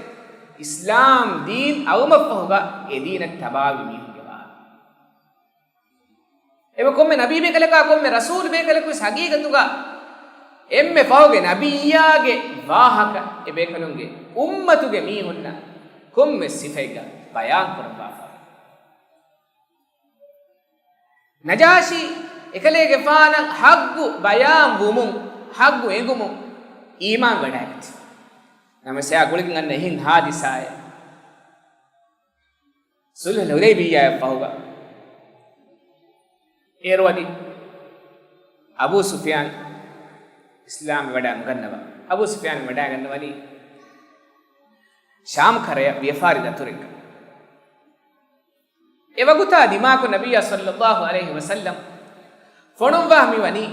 އިސްލާމް ދީން އައުމަށްފަހުގަ އެ ދީނަށް ތަބާވި މީހުންގެ ވާހަކަ. އެބަ ކޮންމެ ނަބީ ބޭކަލަކާ ކޮންމެ ރަސޫލު ބޭކަލަކުވެސް ހަގީގަތުގަ އެންމެ ފަހުގެ ނަބިއްޔާގެ ވާހަކަ އެ ބޭކަލުންގެ އުއްމަތުގެ މީހުންނަށް ކޮންމެ ސިފައެއްގަ ބަޔާން ކުރައްވާފަ. ނަޖާޝީ އެކަލޭގެފާނަށް ހައްގު ބަޔާން ވުމުން، ހައްގު އެނގުމުން އީމާން ވަޑައިގަތީ. ނަމަވެސް އެއާ ގުޅިގެން އަންނަ އެހެން ހާދިސާއެއް. ޞުލްޙުލް ޙުދައިބިއްޔާއަށް ފަހުގަ އޭރު އަދި އަބޫ ސުފްޔާން އިސްލާމް ވަޑައި ނުގަންނަވާ. އަބޫ ސުފްޔާން ވަޑައިގަންނަވަނީ ޝާމް ކަރަޔަށް ވިޔަފާރި ދަތުރެއްގަ. އެ ވަގުތާ ދިމާކޮށް ނަބިއްޔާ ޞައްލައްލާހު ޢަލައިހި ވަސައްލަމް ފޮނުއްވާ މިވަނީ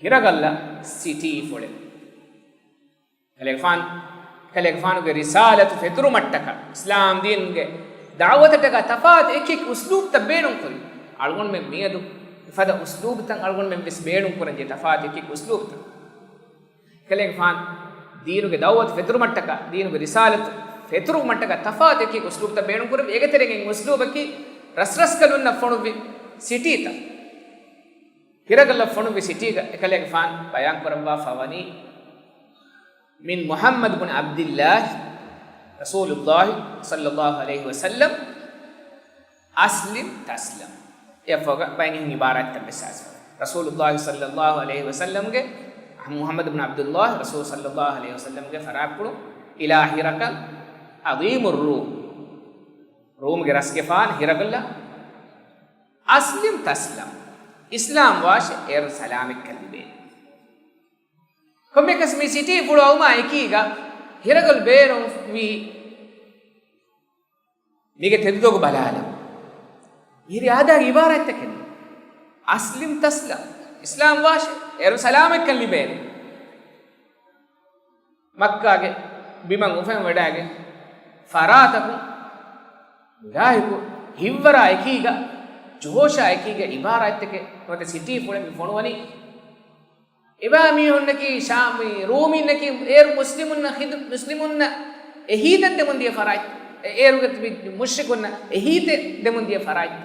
ހިރަގަލްއަށް ސިޓީފުޅެއް. ކަލޭގެފާނު، ކަލޭގެފާނުގެ ރިސާލަތު ފެތުރުމަށްޓަކާ، އިސްލާމް ދީނުގެ ދަޢުވަތަށްޓަކާ ތަފާތު އެކި އެކި އުސްލޫބްތައް ބޭނުންކުރި. އަޅުގަނޑުމެން މިއަދު އެފަދަ އުސްލޫބްތައް އަޅުގަނޑުމެން ވެސް ބޭނުންކުރަންޖެހޭ ތަފާތު އެކި އެކި އުސްލޫބްތައް. ކަލޭގެފާނު ދީނުގެ ދަޢުވަތު ފެތުރުމަށްޓަކާ، ދީނުގެ ރިސާލަތު ފެތުރުމަށްޓަކާ ތަފާތު އެކި އެކި އުސްލޫބްތައް ބޭނުންކުރެއްވި. އޭގެ ތެރެއިން އެއް އުސްލޫބަކީ ރަސްރަސްކަލުންނަށް ފޮނުއްވި ސިޓީތައް. ހިރަގަލަށް ފޮނުއްވި ސިޓީގަ އެކަލޭގެފާނު ބަޔާން ކުރައްވާފަ ވަނީ، من محمد بن عبد الله رسول الله صلى الله عليه وسلم أسلم تسلم. އެއަށްފަހުގަ ބައެއް އިބާރާތްތައް ވެސް އައިސްފަ. ރަސޫލުﷲ ޞައްލައްލާހު ޢަލައިހި ވަސައްލަމްގެ، މުޙައްމަދު ބިން ޢަބްދުﷲ، ރަސޫލު ޞައްލައްލާހު ޢަލައިހި ވަސައްލަމްގެ ފަރާތްޕުޅު، إلى هرقل عظيم الروم، ރޫމްގެ ރަސްގެފާނު ހިރަގަލްއަށް، أسلم تسلم، އިސްލާމް ވާށޭ، އޭރު ސަލާމަތްކަން ލިބޭނެ. ކޮންމެއަކަސް މި ސިޓީ ފުޅު އައުމާ އެކީގަ ހިރަގަލް ބޭނުންވީ މީގެ ތެދުދޮގު ބަލާލަން. މިހިރީ އާދައިގެ އިބާރާތްތަކެއް. أسلم تسلم، އިސްލާމް ވާށޭ، އޭރު ސަލާމަތްކަން ލިބޭނެ. މައްކާގެ ބިމަށް އުފެން ވަޑައިގެން ފަރާތަކުން މުލާހިކު ހިތްވަރާ އެކީގަ، ޖޯޝާ އެކީގަ އިބާރާތްތަކެއް ނުވަތަ ސިޓީ ފުޅެއް މި ފޮނުވަނީ. އެބާ މީހުންނަކީ ޝާމީ ރޫމީންނަކީ އޭރު މުސްލިމުންނަށް ހިދު-، މުސްލިމުންނަށް އެހީތެއް ދެމުން ދިޔަ ފަރާތް، އެ އޭރުގަ ތިބި މުޝްރިކުންނަށް އެހީތެއް ދެމުން ދިޔަ ފަރާތް.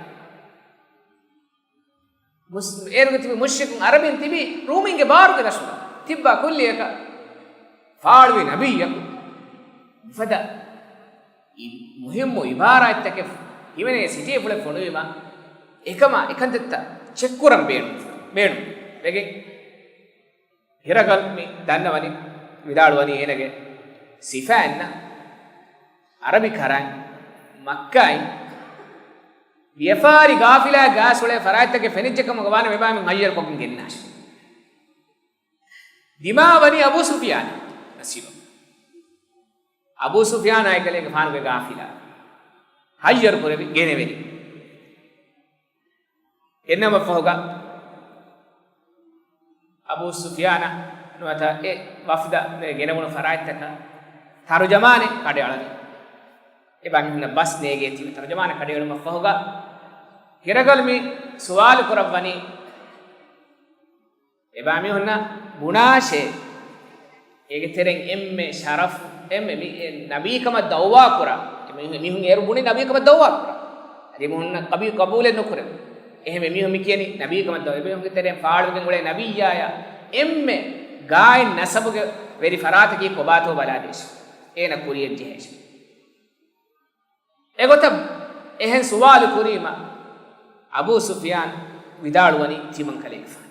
މުސް-، އޭރުގަ ތިބި މުޝްރިކުން އަރަބިން ތިބީ ރޫމީންގެ ބާރުގެ ރަށުގަ ތިއްބާ ކުއްލިއަކަށް ފާޅުވި ނަބިއްޔަކު މިފަދަ އި-، މުހިއްމު އިބާރާތްތަކެއް ހިމެނޭ ސިޓީ ފުޅެއް ފޮނުވީމަ، އެކަމާ އެކަންތައްތައް ޗެކްކުރަން ބޭނުން، ބޭނުން ވެގެން. ހިރަގަލް މި ދަންނަވަނީ، ވިދާޅުވަނީ އޭނަގެ ސިފައިންނަށް އަރަބި ކަރަން މައްކާއިން ވިޔަފާރި ގާފިލާ ގާސް އުޅޭ ފަރާތްތަކެއް ފެނިއްޖެ ކަމުގަ ވާނަމަ އެބާމެން ހައްޔަރުކޮށްގެން ގެންނާށި. ދިމާވަނީ އަބޫ ސުފިޔާން ނަސީބަށް. އަބޫ ސުފިޔާނާ އެކަލޭގެފާނުގެ ގާފިލާ ހައްޔަރު ކުރެވި ގެނެވެނީ. އެންނަމަ ފަހުގަ އަބޫ ސުފިޔާނަށް ނުވަތަ އެ ވަފްދަށް ގެނެވުނު ފަރާތްތަކަށް ތަރުޖަމާނެއް ކަޑައަޅަނީ. އެބަ މީހުންނަށް ބަސް ނޭގޭތީ. ތަރުޖަމާނެއް ކަޑައެޅުމަށް ފަހުގަ ހިރަގަލް މި ސުވާލު ކުރައްވަނީ، އެބާ މީހުންނަށް ބުނާށޭ، އޭގެ ތެރެއިން އެންމެ ޝަރަފު، އެންމެ މި-، އެ ނަބީކަމަށް ދައުވާ ކުރާ، އެ މީހުން، މީހުން އޭރު ބުނި ނަބީކަމަށް ދައުވާ ކުރާ. އަދި މީހުންނަށް ޤަބީ-، ޤަބޫލެއް ނުކުރެވޭ. އެހެންވެ މީހުން މި ކިޔަނީ ނަބީކަމަށް ދައުވާ، އެ މީހުންގެ ތެރެއިން ފާޅުވެގެން އުޅޭ ނަބިއްޔާޔާ އެންމެ ގާތް ނަސަބުގެ ވެރި ފަރާތަކީ ކޮބާތޯ ބަލާދޭށޭ. އޭނަ ކުރިޔަށް ޖެހޭށޭ. އެގޮތަށް އެހެން ސުވާލު ކުރީމަ، އަބޫ ސުފިޔާން ވިދާޅުވަނީ ތިމަން ކަލޭގެފާނު.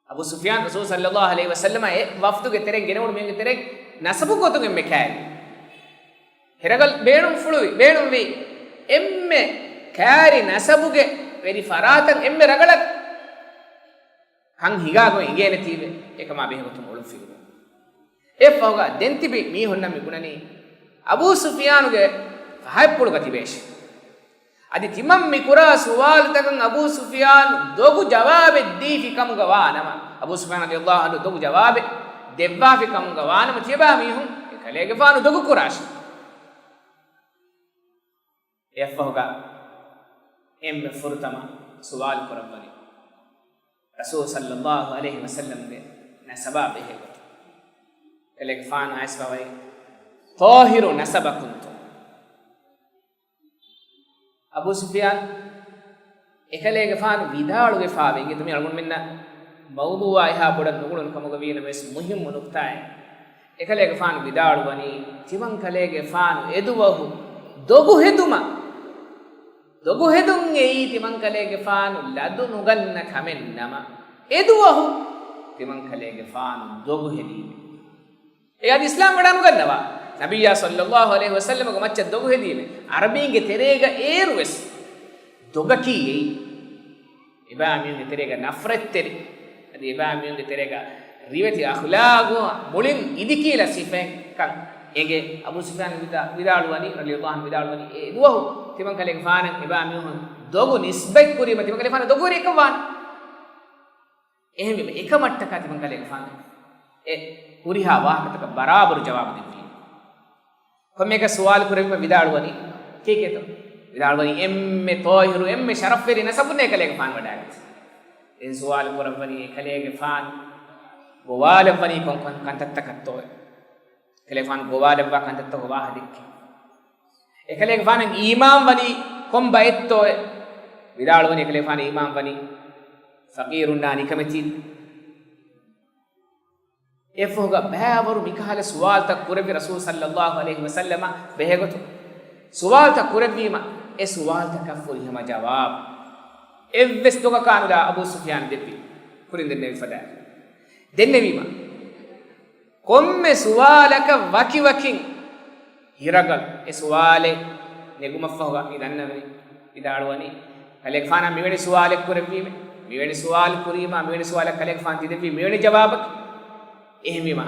އަބޫ ސުފިޔާން ރަސޫލު ޞައްލައްލާހު ޢަލައިހި ވަސައްލަމަ އެ ވަފްދުގެ ތެރެއިން ގެނެވުނު މީހުންގެ ތެރެއިން ނަސަބު ގޮތުން އެންމެ ކައިރި. ހިރަގަލް ބޭނުންފުޅުވި، ބޭނުންވީ އެންމެ ކައިރި ނަސަބުގެ ވެރި ފަރާތަށް އެންމެ ރަގަޅަށް ކަން ހިނގާގޮތް އިނގޭނެތީވެ، އެކަމާ ބެހޭގޮތުން އޮޅުން ފިލުވުން. އެއަށްފަހުގަ ދެން ތިބި މީހުންނަށް މި ބުނަނީ، އަބޫ ސުފިޔާނުގެ ފަހަތްޕުޅުގަ ތިބޭށޭ. އަދި ތިމަން މި ކުރާ ސުވާލުތަކަށް އަބޫ ސުފިޔާނު ދޮގު ޖަވާބެއް ދީފި ކަމުގަ ވާނަމަ، އަބޫ ސުފިޔާނު ރަޟިޔައްލާހު ޢަންހު ދޮގު ޖަވާބެއް ދެއްވާފި ކަމުގަ ވާނަމަ، ތިޔަބާ މީހުން އެކަލޭގެފާނު ދޮގު ކުރާށޭ. އެއަށްފަހުގަ އެންމެ ފުރަތަމަ ސުވާލު ކުރައްވަނީ، ރަސޫލު ޞައްލައްލާހު ޢަލައިހި ވަސައްލަމްގެ ނަސަބާ ބެހޭގޮތުން. އެކަލޭގެފާނު އައިސްފަވައި ޠާހިރު ނަސަބަކުންތޯ. އަބޫ ސުފިޔާން އެކަލޭގެފާނު ވިދާޅުވެފާވެ އިނގޭތޯ، މި އަޅުގަނޑުމެންނަށް މައުޟޫޢާ އެހާ ބޮޑަށް ނުގުޅުނު ކަމުގަ ވީނަމަވެސް މުހިއްމު ނުކްތާއެއް. އެކަލޭގެފާނު ވިދާޅުވަނީ، ތިމަންކަލޭގެފާނު އެދުވަހު ދޮގު ހެދުމަށް، ދޮގު ހެދުން އެއީ ތިމަންކަލޭގެފާނު ލަދު ނުގަންނަ ކަމެއް ނަމަ، އެދުވަހު ތިމަންކަލޭގެފާނު ދޮގު ހެދީމެ. އެ އަދި އިސްލާމް ވަޑާނުގަންނަވާ. ނަބިއްޔާ ޞައްލައްލާހު ޢަލައިހި ވަސައްލަމަގެ މައްޗަށް ދޮގު ހެދީމެ. ޢަރަބީންގެ ތެރޭގަ އޭރުވެސް ދޮގަކީ އެއީ. އެބައިމީހުންގެ ތެރޭގަ ނަފްރަތްތެރި، އަދި އެބައިމީހުންގެ ތެރޭގަ ރިވެތި އަޚްލާގު މުޅިން އިދިކީލަ ސިފައެއްކަން އެނގޭ. އަބޫ ސުފްޔާން ވިދާ-، ވިދާޅުވަނީ، ރަޟިޔައްލާހު ޢަންހު ވިދާޅުވަނީ، އެ ދުވަހު ތިމަންކަލޭގެފާނަށް އެބައިމީހުން ދޮގު ނިސްބަތްކުރީމަ، ތިމަންކަލޭގެފާނު ދޮގުވެރިއެއްކަން ވާނެ. އެހެންވީމަ، އެކަމަށްޓަކާ ތިމަންކަލޭގެފާނު އެ ހުރިހާ ވާހަކަތަކަށް ބަރާބަރު ޖަވާބު ދެއްވީ. ކޮންމެއަކަށް ސުވާލު ކުރެއްވީމަ ވިދާޅުވަނީ، ކީކޭތޯ؟ ވިދާޅުވަނީ، އެންމެ ޠާހިރު، އެންމެ ޝަރަފްވެރި ނަސަބުން އެކަލޭގެފާނު ވަޑާގަތީ. ދެން ސުވާލު ކުރައްވަނީ، އެކަލޭގެފާނު ގޮވާލައްވަނީ ކޮން ކޮން ކަންތައްތަކަށްތޯއޭ؟ އެކަލޭގެފާނު ގޮވާލައްވާ ކަންތައްތަކުގެ ވާހަކަ ދެއްކި. އެކަލޭގެފާނަށް އީމާން ވަނީ ކޮން ބައެއްތޯއޭ؟ ވިދާޅުވަނީ، އެކަލޭގެފާނަށް އީމާން ވަނީ ފަޤީރުންނާ ނިކަމެތީ. އެފަހުގަ ބައިވަރު މިކަހަލަ ސުވާލުތައް ކުރެއްވި ރަސޫލު ޞައްލައްލާހު ޢަލައިހި ވަސައްލަމަށް ބެހޭގޮތުން. ސުވާލުތައް ކުރެއްވީމަ، އެ ސުވާލުތަކަށް ފުރިހަމަ ޖަވާބު އެއްވެސް ދޮގަކާ ނުލާ އަބޫ ސުފްޔާން ދެއްވި. ކުރިން ދެންނެވި ފަދައިން. ދެންނެވީމަ، ކޮންމެ ސުވާލަކަށް ވަކިވަކިން ހިރަގަލު އެ ސުވާލެއް ނެގުމަށްފަހުގަ މި ދަންނަވަނީ، ވިދާޅުވަނީ، ކަލޭގެފާނާ މިވެނި ސުވާލެއް ކުރެއްވީމެ، މިވެނި ސުވާލު ކުރީމާ، މިވެނި ސުވާލަށް ކަލޭގެފާނު ތި ދެއްވީ މިވެނި ޖަވާބަކީ. އެހެންވީމާ،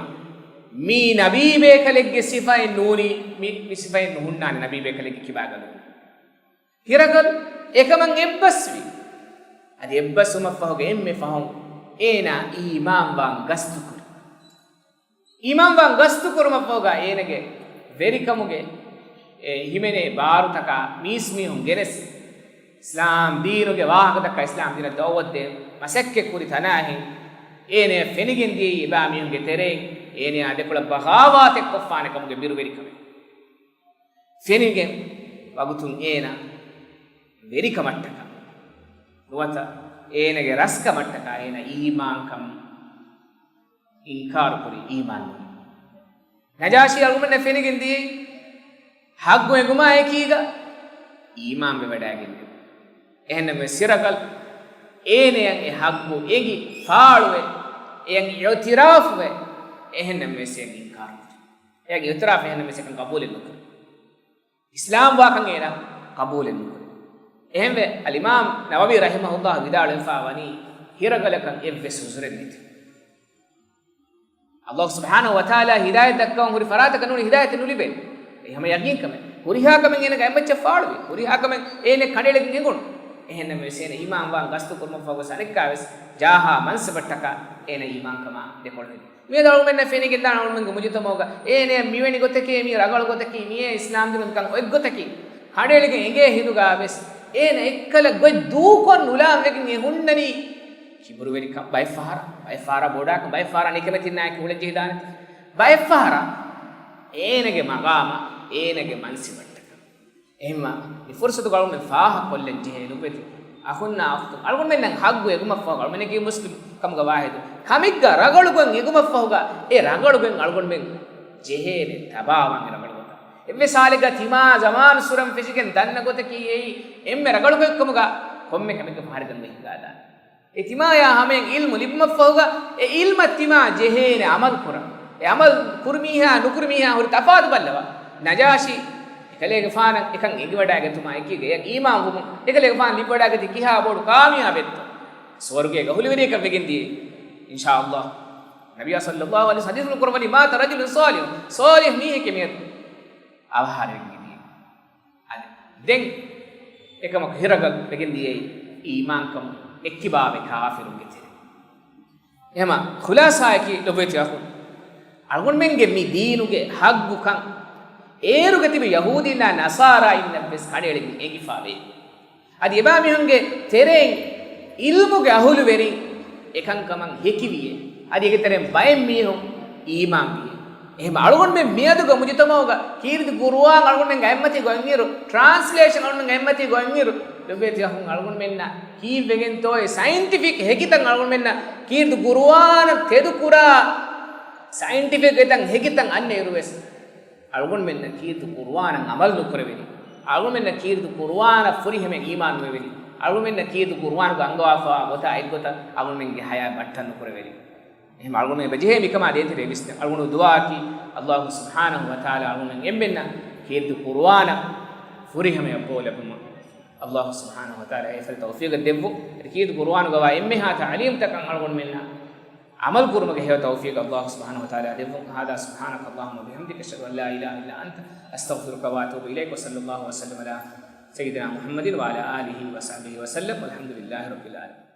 މީ ނަބީބޭކަލެއްގެ ސިފައެއް ނޫނީ، މި، މި ސިފައެއް ނުހުންނާނެ ނަބީބޭކަލެއްގެ ކިބާގަ ނޫނީ. ހިރަގަލު އެކަމަށް އެއްބަސްވި. އަދި އެއްބަސްވުމަށްފަހުގަ އެންމެ ފަހުން އޭނާ އީމާންވާން ގަސްތުކުރި. އީމާންވާން ގަސްތުކުރުމަށްފަހުގަ އޭނަގެ ވެރިކަމުގެ އެ ހިމެނޭ ބާރުތަކާ މީސްމީހުން ގެނެސް، އިސްލާމް ދީނުގެ ވާހަކަދައްކާ، އިސްލާމް ދީނަށް ދަޢުވަތުދޭ މަސައްކަތްކުރި ތަނާހެން އޭނަޔަށް ފެނިގެން ދިޔައީ އެބައިމީހުންގެ ތެރެއިން އޭނަޔާ ދެކޮޅަށް ބަޣާވާތެއް ކޮށްފާނެ ކަމުގެ ބިރުވެރިކަމެއް. ފެނިގެން ވަގުތުން އޭނަ ވެރިކަމަށްޓަކާ ނުވަތަ އޭނަގެ ރަސްކަމަށްޓަކާ އޭނަ އީމާންކަން އިންކާރުކުރި، އީމާން ނުވި. ނަޖާޝީ އަޅުގަނޑަށް ފެނިގެން ދިޔައީ ޙައްޤު އެނގުމާ އެކީގަ އީމާންވެވަޑައިގެންނެވި. އެހެންނަމަވެސް ހިރަގަލް އޭނަޔަށް އެ ޙައްޤު އެނގި ފާޅުވެ، އެޔަށް އިޢުތިރާފުވެ، އެހެންނަމަވެސް އެޔަށް އިންކާރުކުރި. އެޔަށް އިޢުތިރާފު އެހެންނަމަވެސް އެކަން ޤަބޫލެއް ނުކުރި. އިސްލާމް ވާކަން އޭނާ ޤަބޫލެއް ނުކުރޭ. އެހެންވެ، އަލްއިމާމް ނަވަވީ ރަޙިމަހުﷲ ވިދާޅުވެފާ ވަނީ، ހިރަގަލަކަށް އެއްވެސް ޢުޛުރެއް ނެތި. ﷲ ސުބްޙާނަހޫ ވަތަޢާލާ ހިދާޔަތް ދައްކަވަން ހުރި ފަރާތަކަށް ނޫނީ ހިދާޔަތެއް ނުލިބޭނެ. އެ ހަމަ ޔަގީންކަމެއް. ހުރިހާ ކަމެއް އޭނަގެ އަތްމައްޗަށް ފާޅުވި. ހުރިހާ ކަމެއް އޭނަ ކަނޑައެޅިގެން އެނގުނު. އެހެންނަމަވެސް އޭނަ އީމާންވާން ގަސްތު ކުރުމަށްފަހުގަ އަނެއްކާވެސް ޖާހާ މަންސަބަށްޓަކާ އޭނަ އީމާންކަމާ ދެކޮޅު ހެދި. މިއަދު އަޅުގަނޑަށް ފެނިގެންދާނެ އަޅުގަނޑުމެންގެ މުޖުތަމަޢުގަ އޭނަ މިވެނި ގޮތަކީ، މީ ރަނގަޅު ގޮތަކީ، މިއޭ އިސްލާމްދީނުން ކަން އޮތް ގޮތަކީ، ކަނޑައެޅިގެން އެނގޭ ހިނދުގަ ވެސް އޭނަ އެއްކަލަ ގޮތް ދޫކޮށް ނުލާން ވެގެން އެ ހުންނަނީ ކިބުރުވެރިކަން. ބައެއްފަހަރަށް، ބައެއްފަހަރަށް ބޮޑާކަން، ބައެއްފަހަރަށް ނިކަމެތިންނާއެކު ހުޅަންޖެހިދާނެ. ބައެއްފަހަރަށް އޭނަގެ މަގާމަށް، އޭނަގެ މަންސިބަށްޓަކާ. އެހެންވީމާ، މި ފުރުޞަތު އަޅުގަނޑުމެން ފާހަގަކޮށްލަން ޖެހޭ ލޮބުވެތި އަޚުންނާ އުޚްތުން. އަޅުގަނޑުމެންނަށް ޙައްޤު އެނގުމަށްފަހު، އަޅުގަނޑުމެންނަކީ މުސްލިމް ކަމުގަ ވާހިދު. ކަމެއްގަ ރަނގަޅު ގޮތް އެނގުމަށްފަހުގަ، އެ ރަނގަޅު ގޮތް އަޅުގަނޑުމެން ޖެހޭނެ ތަބާވާން އެ ރަނގަޅު ގޮތަށް. އެއްވެސް ޙާލެއްގަ ތިމާ ޒަމާނުއްސުރެން ފެށިގެން ދަންނަ ގޮތަކީ އެއީ އެންމެ ރަނގަޅު ގޮތް ކަމުގަ ކޮންމެ ކަމެއްގެ ފަހަރެއް ދަންނަ ހިނގާދާނެ. އެ ތިމާޔާ ހަމަޔަށް ޢިލްމު ލިބުމަށްފަހުގަ، އެ ޢިލްމަށް ތިމާ ޖެހޭނެ ޢަމަލު ކުރަން. އެ ޢަމަލު ކުރި މީހާ، ނުކުރި މީހާ ހުރި ތަފާތު ބައްލަވާ. ނަޖާޝީ އެކަލޭގެފާނަށް އެކަން އެނގިވަޑައިގަތުމާ އެކީގަ އެޔަށް އީމާންވުމުން އެކަލޭގެފާނު ލިބިވަޑައިގަތީ ކިހާ ބޮޑު ކާމިޔާބެއްތޯ. ސުވަރުގޭގަ އަހުލުވެރިޔަކަށް ވެގެން ދިޔައީ. އިންޝާﷲ. ނަބިއްޔާ ޞައްލަﷲު ޢަލައިހި ވަސައްލަމަ ޙަދީޘްފުޅު ކުރައްވަނީ، "مات رجل صالح." ޞާލިޙު މީހެކޭ މިއަދު އަވަހާރަވެގެން ދިޔައީ. އަދި ދެން އެކަމަކު ހިރަގަލް ވެގެން ދިޔައީ އީމާންކަމުން އެއްކިބާވެ ކާފިރުންގެ ތެރެ. އެހެމަ ޚުލާޞާއަކީ ލޮބުވެތި އަޚުން، އަޅުގަނޑުމެންގެ މި ދީނުގެ ޙައްޤުކަން އޭރުގަ ތިބި ޔަހޫދީންނާ ނަޞާރާއިންނަށް ވެސް ކަނޑައެޅިގެން އެނގިފާވޭ. އަދި އެބާމީހުންގެ ތެރެއިން ޢިލްމުގެ އަހުލުވެރިން އެކަންކަމަށް ހެކިވިއޭ. އަދި އޭގެ ތެރެއިން ބައެއް މީހުން އީމާންވިއޭ. އެހެން އަޅުގަނޑުމެން މިއަދުގެ މުޖުތަމަޢުގަ ކީރިތި ޤުރުއާން އަޅުގަނޑުމެން ގައިމަތީ ގޮތްއިރު، ޓްރާންސްލޭޝަން އަޅުގަނޑުމެން ގައިމަތީ ގޮތްއިރު، ލޮބުވެތި އަޚުން އަޅުގަނޑުމެންނަށް ކީއްވެގެންތޯއޭ ސައިންޓިފިކް ހެކިތައް އަޅުގަނޑުމެންނަށް ކީރިތި ޤުރުއާނަށް ތެދުކުރާ ސައިންޓިފިކް ގޮތަށް ހެކިތައް އަންނައިރުވެސް، އަޅުގަނޑުމެންނަށް ކީރިތި ޤުރުއާނަށް ޢަމަލު ނުކުރެވެނީ. އަޅުގަނޑުމެންނަށް ކީރިތި ޤުރުއާނަށް ފުރިހަމަ އީމާން ނުވެވެނީ. އަޅުގަނޑުމެންނަށް ކީރިތި ޤުރުއާނުގަ އަންގަވާފަވާ ގޮތާ އެއްގޮތަށް އަޅުގަނޑުމެންގެ ޙަޔާތް ބައްޓަން ނުކުރެވެނީ. އެހެން އަޅުގަނޑުމެން އެބަޖެހޭ މިކަމާ ދޭތެރޭ ވިސްނަން. އަޅުގަނޑު ދުޢާއަކީ، ﷲ ސުބްޙާނަހޫ ވަތަޢާލާ އަޅުގަނޑުމެން އެންމެންނަށް ކީރިތި ޤުރުއާނަށް ފުރިހަމަޔަށް ބޯލެއްވުމަށް. ﷲ ސުބްޙާނަހޫ ވަތަޢާލާ އެފަދަ ތައުފީޤެއް ދެއްވުން. އެ ކީރިތި ޤުރުއާނުގަވާ އެންމެހާ ތަޢުލީމްތަކަށް އަޅުގަނޑުމެންނަށް ޢަމަލު ކުރުމުގެ ހެޔޮ ތައުފީޤު ﷲ ސުބްޙާނަހޫ ވަތަޢާލާ ދެއްވުން. هذا سبحانك اللهم وبحمدك، أشهد أن لا إله إلا أنت، أستغفرك وأتوب إليك. وصلى الله وسلم على سيدنا محمد وعلى آله وصحبه وسلم، والحمد لله رب العالمين.